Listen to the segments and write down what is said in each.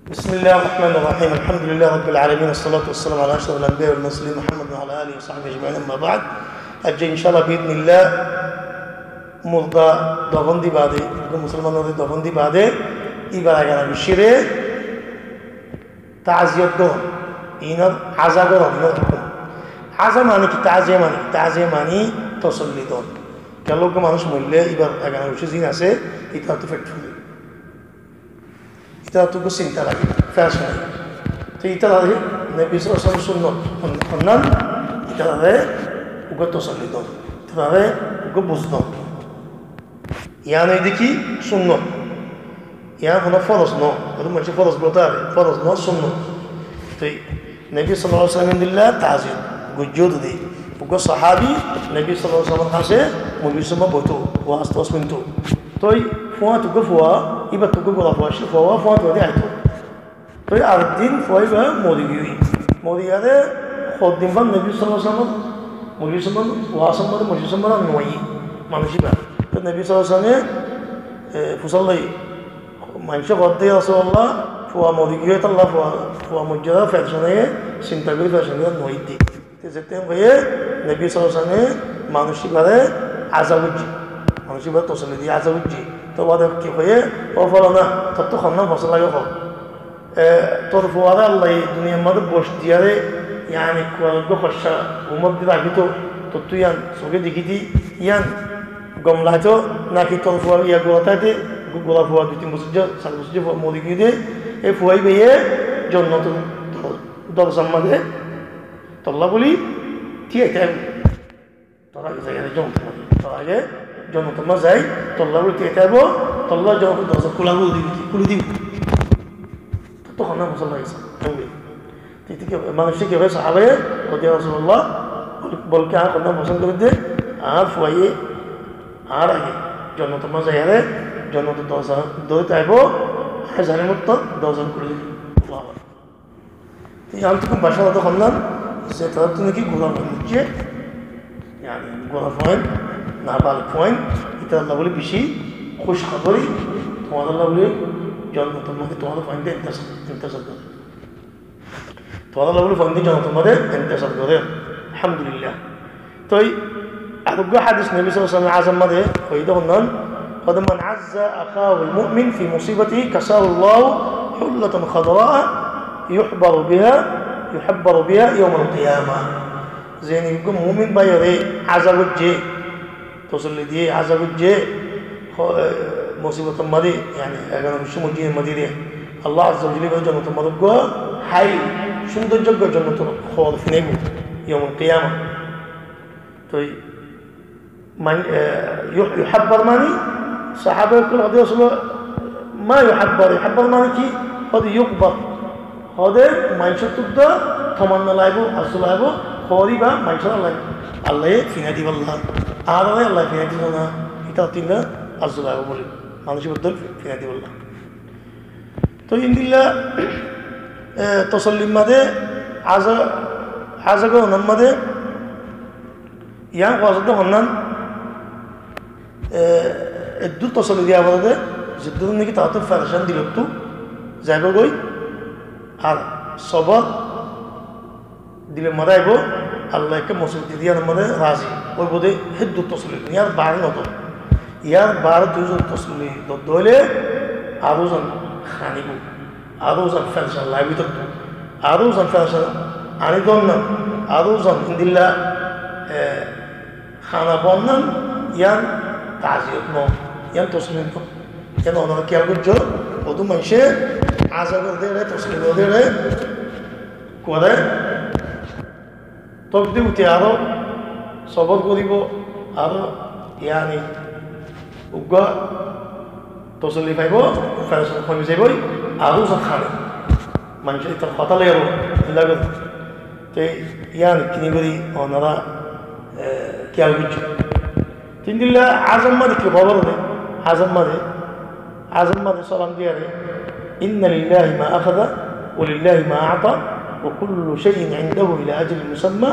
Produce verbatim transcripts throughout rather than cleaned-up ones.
بسم الله الرحمن الرحيم. الحمد لله رب العالمين. الصلاة والسلام على أشرف الأنبياء والمرسلين محمد وعلى آله وصحبه أجمعين. أما بعد. Aijja, incállah, biiznillah, murda dofon di baade, musolmanore dofon di baade, ibar agana guccíre taaziyot goron, inor aza goron, inor hukum. Aza mani ki? Taaziya mani ki? Taaziya mani tosolli don. Kiyólla uggwá manúic moille ibar agana guccí zin asé, itaráttu feth fuli. Itaráttu uggwá sinta lage, ferecani. Te itarare Nobi sallallahu alaihi wasallam sunnot hon-, honnan, itarare uggwá tosolli don, itarare uggwá buz don. Yián óilde ki? Sunnot. Yián hono foroz no, hono manúic foroz bóli fare, foroz no, sunnot. Te Nobi sallallahu alaihi wasallam endilla taaziyot goijjé de. Uggwá sahabi Nobi sallallahu alaihi wasallam or hásé mojlisor maze boito, waz toz fúnto. Toi fuañti uggwá fua, ibar uggwá gura fua, se fua fuañti fua de aito. Toi arek din fua iba mori giyói. Mori giyóre hoddin fán Nobi sallallahu alaihi wasallam or mojlisor maze, wazor maze, mojlisor maze no aiyé manúic iba. Toi Nobi sallallahu alaihi wasallam e, e, fusár loi, Maincé hoódde, "Ya Rasulullah, fua mori giyé, étalla fua, fua moijjé, ferecani, sinta gorí ferecani no óiye de." Te zettún hoiyé, Nobi sallallahu alaihi wasallam e manúic ibáre aza goijjé, manúic ibáre tosolli diyé, aza goijjé. Te baade ki hoiyé, "Ó folana, tottú honnán fosón lage hoó. E, tor fuare Allaye duniyar maze boc diyére, yáni, kuwar uggwá hoccá umor di rakíto, tottú yián suké dekíto, yián gom laito, náki tor fua yián gura táite, gura fua dui tin bosóijja, sair bosóijja fua mori giyé de, e fua ibáye jonnotor dor-, dorozar maze tolla bóli tíai táibo. Tor age zai, age jonnotor maze, tor age jonnotor maze zai, tolla bóli tíai táibo, tolla jonnotor doroza kúla bóli dibo, kúli dibo. Tottú honnán fosón lage?" Te, te ki, manúic e ki hoiyé, sahabaye hoó de, "Ya Rasulullah, bol-, bolke añár honnán fosón gorí de, añár fuaye añár age jonnotor maze zaiyóre, jonnotor doroza dóri táibo, añí zani mottor doroza kúli dibo." Allahu Akbar. Te yián to hom bacá no de honnán, ze tará to náki gura fuain, yáni, gura fuain, nabalig fuain, itaralla bóli beci kúci khabori, tuáñralla bóli jonnotor maze tuáñrar fuainde intezar, intezar goré. Tuáñralla bóli fuainde jonnotor maze intezar goré. Alhamdulillah. Toi areggwá hádis Nobi sallallahu alaihi wasallam e azar maze hoiyé de honnán, "Qad man azza akhahul mu'min fi musibatihi kasahullahu hullatan khadra'a yuhbaru biha, yuhabbaru biha yawmal qiyamah." Ze niki uggwá mumin báiyore aza goijjé, tosolli diyé, aza goijjé, ho-, e, musibotor maze, yáni, egana mucil moijjé maze de, Allah azza wa jalla ibáre jonnotor maze uggwá háil, cúndor uggwá jonnotor hóor finaibo, yawmal qiyamah. Toi man, e, yu-, yuhabbar mani, sahaba ókkole hoó de, "Rasulullah, ma yuhabbar? Yuhabbar mani ki?" Hoó de, "Yuqbar." Hoó de, maincóttu de tomanna laibo, arzu laibo, hóor ibá maincóre Allaye, Allaye finai dibálla. Añáre Allaye finai dibo na, ita tinna arzu laibo bóli. Manúic ibár dóil finai dibálla. Toi endilla, e, tosollir maze, aza, aza gorónor maze, yián hoó de honnán, e, eddur tosolli diya fore de, zeddur niki taráttu ferecan dilottu zaibo goi, ar sobor dilor maze aibo, Allah ekká musibot diyé de yiánor maze razi óibo de, héddur tosolli, yar baáre no dór. Yar baáre tui zodi tosolli dór de óile, aró zan hanibo, aró zan ferecan laibo bútottu, aró zan ferecan aní dór na, aró zan endilla, e, hána bonnán, yián taaziyot no, yián tosolli no. Yián onora kiyal goijjó, hoddúr maincé aza goré de re, tosolli goré de re, goré, tók de uti aró sobor goríbo, aró, yáni, uggwá tosolli faibo, ferecan homi zaiboi, aró zan hána. Maincé itar hotá loi aró, endilla goré. Te yián kini gorí onora, e, kiyal goijjó. Te endilla azar maze ki hóbor de? Azar maze, azar maze salam diyére, "Inna lillahi ma akhadha, wa lillahi ma a'ta, wa kullu shay'in indahu ila ajalin musamma,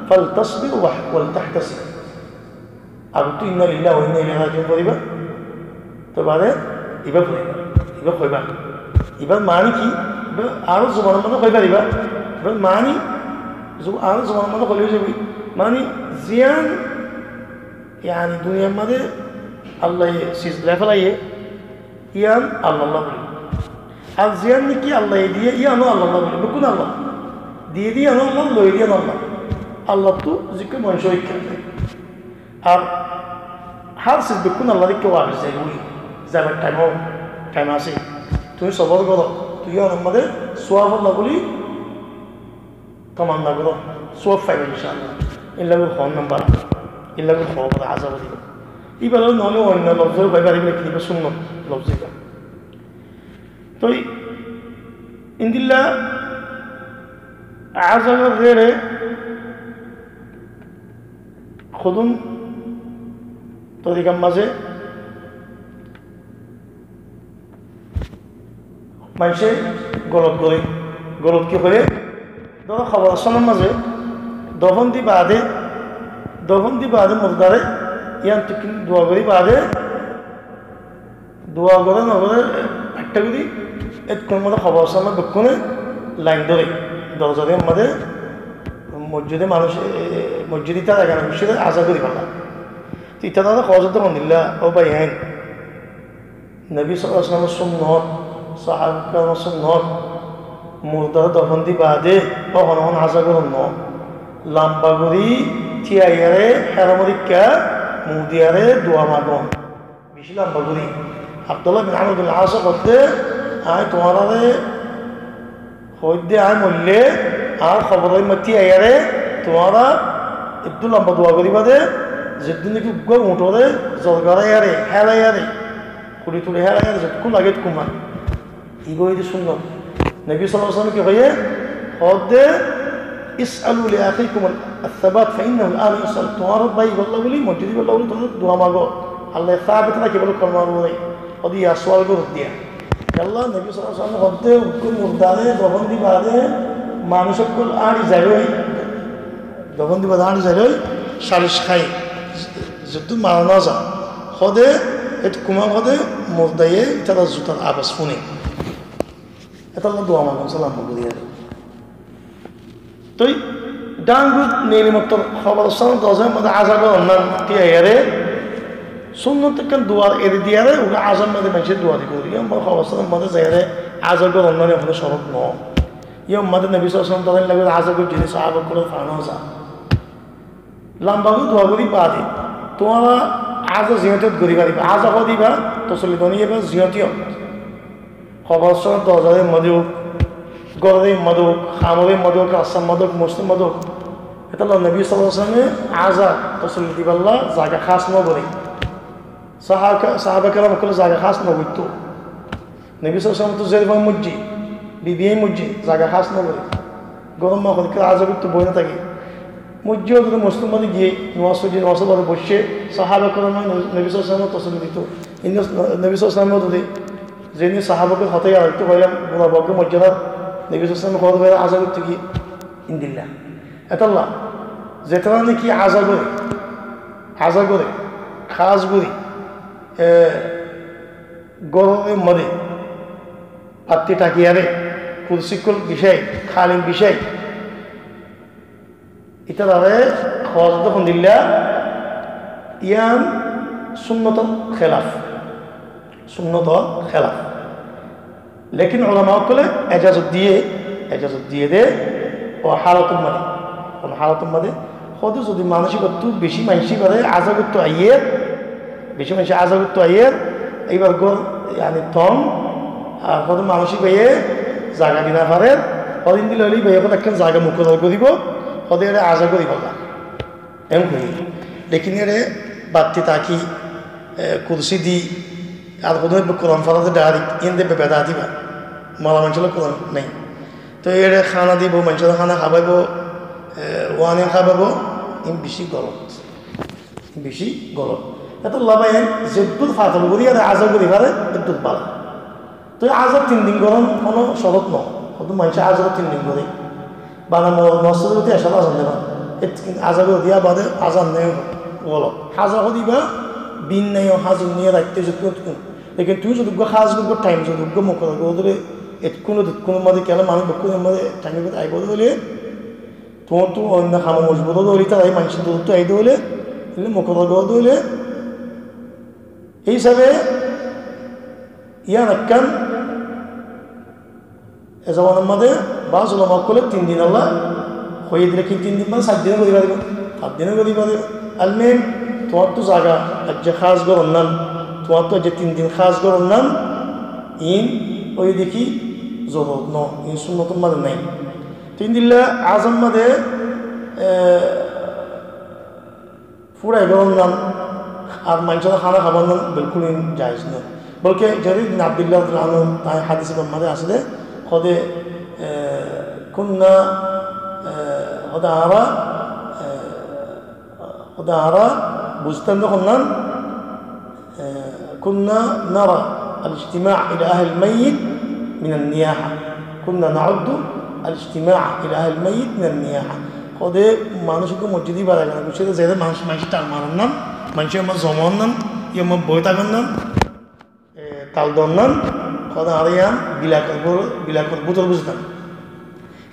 faltasbir wa, wal tahtasib." Agottú inna lillahi wa inna ilaihi raji'un foriba. Te baade iba foriba, iba hoiba. Ibar mani ki? Aró zubanor mazé hoi faribá. Mani, zu-, aró zubanor mazé hoilé ói zaibo. Mani, ziyán, yani, duniyar mazé Allaye siz lefelaye, yián Allahr buli. Ar ziyán niki Allaye diye, yiáno Allahr buli. Bekkún Allahr. Diye de yiáno Allahr, loiye de yiáno Allahr. Allahttu zikká manúic óiye. Ar hár siz bekkún Allahr ikká wafes zaibo, zaibar thaim ó, thaim asé. Tuñí sobor goró, tuñí yián or mazé suwab olla buli tamanna goró, suwab faiba incaallah. Illa gori hoón nambara, illa gori hoó bade azab dibo. Ibá loi noóile oinno lofzor bái bari bari kiniba sunnot lofzor ibá. Toi endilla azabor zere hodún torikar mazé maincé golot goré, golot ki hoilé, dóro, hoborstanor mazé dofon di baade, dofon di baade murdare, yián tukkín dua gorí baade, dua goré no goré, ekká gorí, ekkún mazé hoborstanor bekkúne lain dóre, dorozar mazé mosjide manúic, e, e, mosjid itar egana bicóre aza gorí félaiye. Te itarare hoó de hondilla, ó bái, hén Nobi sallallahu alaihi wasallamor sunnot, sahaba keramor sunnot, murdare dofon di baade, ó hono hono aza goron no. Lamba gorí tíaiyaré, héramor ikká mu diyaré dua magon. Bicí lamba gorí. Abdullah bin Amr bin As hoódde, añí tuáñrare hoóidde añí moille, añár hoboror mazé tíaiyaré, tuáñra eddur lamba dua goríba de, zeddún niki uggwá uñthore zor goráiyaré, hélaiyaré, kuri turi hélaiyaré, zeddún lage eddún man. Ibá óilde sunnot. Nobi sallallahu alaihi wasallam ki hoiye? Hoódde, "Is'alu li akhikum as-sabat fa innahu al-ana yus'al." Tuáñrar bái ibálla buli, mosjid ibálla buli, tuáñra dua mago. Allaye sabit rakibálla tuáñrar buli. Hoódde, ya sual goródde. Yalla, Nobi sallallahu alaihi wasallam hoódde, uggwá murdare dofon di baade manúic ókkol áñçi zaiboi, dofon di baade áñçi zaiboi, salic hái, zeddún mara no za. Hoódde, et kuman hoódde, murdaye itarar zutar abas fúne. Etolla dua magon, salam gorí aré. Toi dangor neli mottor hoborstanor dorozar mazé aza goron nan tíaiyaré, sunnot ekkán dua eri diyaré, uggwá azar mazé maincé dua dibo. Yián hoborstanor mazé zaiyaré aza goron nan hono corot no. Yián mazé Nobi sallallahu alaihi wasallam dóilla gorí aza goijjé de, sahaba ókkole fana za. Lamba gorí dua gorí baade, tuáñra aza ziyarot gorí fariba. Aza hoó de ibá, tosolli done ibá ziyarot. Hoborstanor dorozar mazé ók, góror mazé ók, hamor mazé ók, rastar mazé ók, mosjidor mazé ók. Etolla Nobi sallallahu alaihi wasallam e aza tosolli dibálla zaga hás no goré. Sahaba, sahaba keram ókkole zaga hás no goitto. Nobi sallallahu alaihi wasallam ottu zerfua moijjé, bibi ain moijjé, zaga hás no goré. Góror mazé hoddúr aza goitto boi no táke. Moijjé ódde mosjidor mazé giyé, nomaz foijjé, nomazor baade boiccé, sahaba keram Nobi sallallahu alaihi wasallam e tosolli dito. Inde Nobi sallallahu alaihi wasallam e ódde, zeén sahaba ókkol hotá yad raikto hoilam, bura bogge moijjé na, Nobi sallallahu alaihi wasallam e hoór bái aza goitto ki, endilla. Etolla, zetará niki aza goré, aza goré, hás gorí, e, góror mazé, batti takiyaré, kursi ókkol bicái, halin bicái. Itarare hoór de hondilla, yián sunnotor helaf. Sunnotor helaf. Lekin ulama ókkole ejazot diye, ejazot diye de, ó halotor mazé, hono halotor mazé, hoódde zodi manúic ibáttu beci manúic ibáre aza goitto aiyér, beci manúic aza goitto aiyér, ibár gór, yani, tom, ar hoódde manúic ibáye zaga di no farer, hoódde endilla óile ibáye hoódde ekkán zaga mukoror goríbo, hoódde ere aza goríbolla. Eén hoiyé. Lekin ere batti taki, e, kursi di, ar hono Kuran fora de darik, ende be bedati ba. Mora manúic ókkole Kuran nai. Toi ere hána dibo, manúic ókkole hána hábaibo, e, wani hábaibo, in beci golot. Beci golot. Etolla bái, zeddur fatal gorí ere aza gorí fare, eddur bála. Toi aza tin din goron hono corot no. Hoddúr manúic aza tin din goré. Bana mo-, mosjidor bútore ecár azan de ba. Et aza gorí diya bade azan ne golot. Aza hoó de ibá bin nai, ó hazur niye rakte zutku zutku. Lekin tuñí zodi uggwá hás gorí, uggwá thaim zodi uggwá mukoror gorí dile, Ekkúnot ekkúnor mazé kiyólla manúic bekkúnor mazé thaim óile aibó de óile, tuáñttú oinno ham mozbut óde óile, tará manúic durottú aibó de óile, ille mukarrar óde óile, ei hísabe yián ekkán e zobanar mazé baáz ulama ókkole tin din olla hoiyé de, lekin tin din mane sair din gorí faribó, sair din gorí faribó. Almuhim, tuáñttú zaga aijja hás goron nan, tuáñttú aijja tin din hás goron nan, iín óiye de ki zorurot no, iín sunnotor mazé nái. Tin dilla azar mazé, e, fúrai goron nan, ar maincór hána hábar nan bilkúl iín jaiz no. Bolke Jarir bin Abdullah radiyallahu anhu, tañí hádis ibár mazé asé de, hoó de, e, kunna, e, hoó de añára, e, hoó de añára buzitám de honnan, e, kunna nara al-ijtima' ila ahlil mayyit minan niyaha. Kunna na'uddu al-ijtima' ila ahlil mayyit minan niyaha. Hoó de manúic uggwá mosjid ibár egana guccí de zede manúic, maincór thal maron nan, maincór mazé zoma on nan, yó mazé boi tákon nan, e, thal don nan, hoó de añára yián bilakor bú-, bilakor bútore buzitám.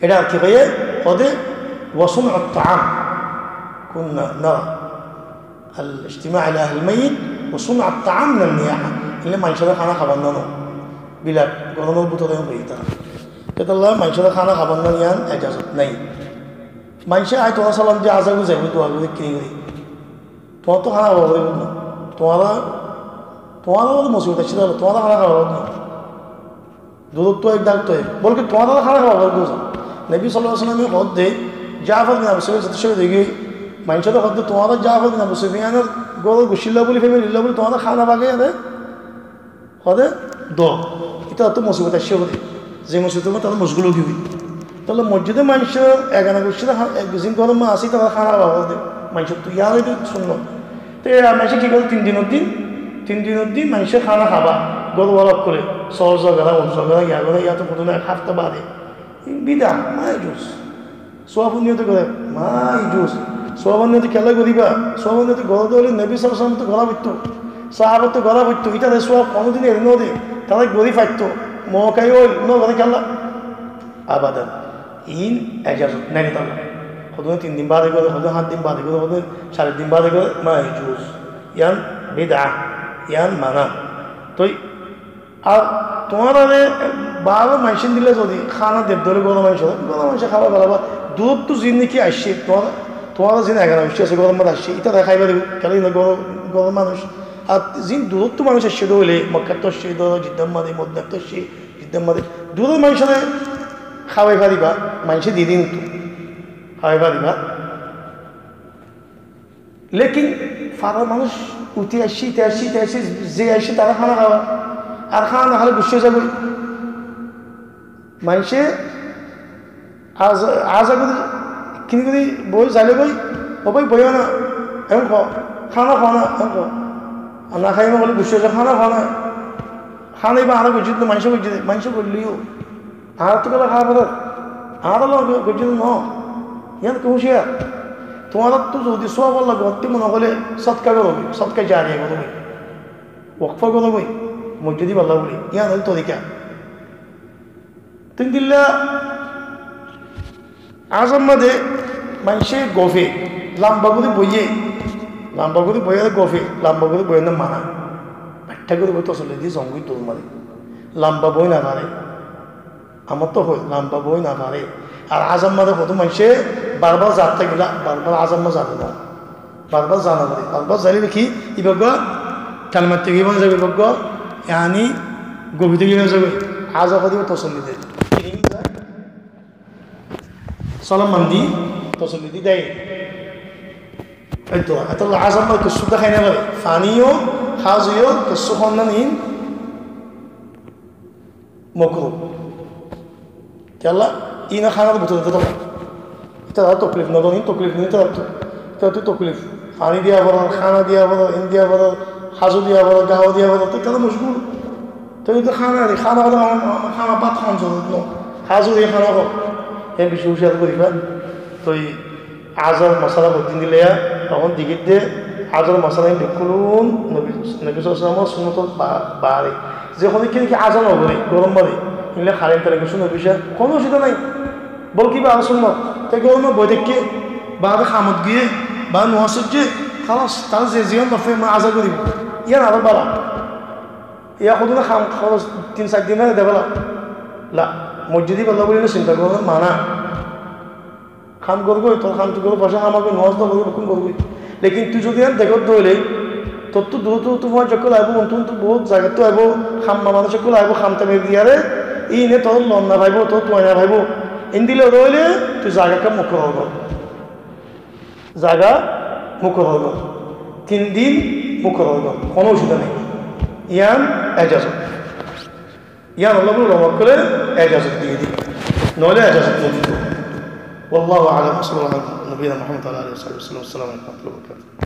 Ítare ar ki hoó? Hoó de, wa sun'ut ta'am. Kunna nara al-ijtima' ila ahlil mayyit wa sun'ut ta'am minan niyaha. Ille maincór hána hábar nan o bilak goronor bútore hoó de ítara. Etolla maincór hána hábar nan yián ejazot nái. Maincé añí tuáñra salam di aza gorí zaibói, dua gorí, ki gorí. Tuáñrattú hána hába foribó no. Tuáñra, tuáñrar uore musibot aiccé de, tuáñra hána hába foribó no. Durottú aibó, dháktu aibó. Bolke tuáñra hána hába foribó no. Nobi sallallahu alaihi wasallame hoó de, Jafar bin Abu Sufyan zeto cóhid ói giyé, maincé de hoó de, tuáñra Jafar bin Abu Sufyanor góror guccílla buli, femililla buli, tuáñra hána fagaiya de. Hoó de, do. Ítarattú musibot aiccé hoó de. Ze musibotor mazé tará mocgúl ói giyói. Tóile mosjidor maincór egana guccí de há-, ek din góror mazé asé, ítara hána hába hoó de. Maincóttu yián óilde sunnot. Te ar maincé ki goré tin dinor din? Tin dinor din maincé hána hába. Górwala ókkole, sóor zogera, ul zogera, yián goré, yián to fuduna ek háfta bade. Bid'a, ma yajuz. Suwabor niyot goré, ma yajuz. Suwabor niyot kiyólla goríba? Suwabor niyot goré de óile Nobi sallallahu alaihi wasallam to gorá foittó, sahabattú gorá foittó, ítare suwab honódin eri no de, tará gorí faittó, mouka óil, no goré kiyólla? Abadan. Iín ejazot nái tará. Hodún tin din bade goré, hodún hát din bade goré, hodún sair din bade goré, ma yajuz. Yián bid'a, yián mana. Toi Ar tuáñrare baáre maincé dile zodi hána de dóre góror maincé, góror maincé hába félaiba. Durottú zin niki aiccé, tuáñra, tuáñra zin egana guccí asé góror mazé aiccé, ítara hái faribó, kiyólla ítara góror, góror manúic. Ar zin durottú manúic aiccé de óile, Mokkattú aiccé, dóro Jiddar mazé, Modinattú aiccé, Jiddar mazé, duror maincóre hábai fariba, maincé di din tu hábai fariba. Lekin farar manúic uti aiccé, ite aiccé, ite aiccé, ze aiccé tará hána hába. Ar hána hále guccá ói zagói. Maincé aza, aza gorí, kini gorí boi zaile goi, o boi, boiyó na, en hoó, hána hoó na, en hoó. Ar na háiye no hoile guccá ói zagói, hána hoó na. Hána iba añára goijjí de, maincé goijjí de, maincé goillé yó. Añárattú kiyólla háa forer? Añára loi goijjé de no. Yián ki hucíyar? Tuáñrattú zodi suwab olla gottí mone hoile sodka goró goi, sodka jariya goró goi, wokfo goró goi, mosjid ibálla buli. Yián óil torika. Tin dilla azar mazé maincé gofe, lamba gorí boiyé, lamba gorí boiyé gofe, lamba gorí boiyé no mana. Baiththá gorí boi tosolli di zongói dur mazé. Lamba boi no fare. Añárattú hoi, lamba boi no fare. Ar azar mazé hodún maincé barbar zat tákile, barbar azar mazé zai no. Barbar zana fore. Barbar zaile ki, ibá uggwá kalmar tegi bana zaibo, ibá uggwá, yani, gofi tegi bana zaibo. Azar hodi ibá tosolli de. Salam mandi, tosolli di de. Ei to, etolla azar mazé kessú de hái no fare. Fani yó, házu yó, kessú hon na ni. Mokruh. Kiyólla? Iín hánar bútore de tolla. Ítara toklif no don, iín toklif no, ítara to-, ítara to toklif. Fani diya forer, hána diya forer, iín diya forer, házu diya forer, gawa diya forer, toi ítara mocgúl. Toi ítara hána, hána, hána, hána, bát hán zor no. Házu diya hána hó. Iín beci huciyar goríba. Toi Azar masala hoddin dile ya, ehón dikir de azar masala in bekkún Nobi, Nobi sallallahu alaihi wasallam or sunnotor ba-, baáre. Ze hono kini ki azar no gore, gorom mare. Ila hálem telebizon óiye, honó osubida nai. Bolki baade sunnot, te górot boi táikke, baade hamot giyé, baade nomaz foijjé, hálas, tar ze ziyán nofe, añí aza gorí. Yián aró bála. Yián hodún ham, hóros tin sair din ede bála. La, mosjid ibálla bóli sinta goró, mana. Ham gorgói, tor ham tui gorgói, bosó ham agói, nomaz no gorgói, bekkún gorgói. Lekin tui zodi yián dekós de óile, tottú duró duró ttu fuain ókkol aibó, untú untú bout zagattú aibó, hamma manúic ókkol aibó, ham tamai diyaré, iíne tor lon no faibó, tor tuai no faibó. Endilla de óile tui zaga ekká mukoror gor. Zaga mukoror gor. Tin din mukoror gor. Honó osubida nai. Yián ejazot. Yián Allah buli ulama ókkole ejazot diyé de. Noóile ejazot no dito. والله أعلم، وصلى الله على نبينا محمد وعلى آله وصحبه وسلم. السلام عليكم ورحمة الله وبركاته.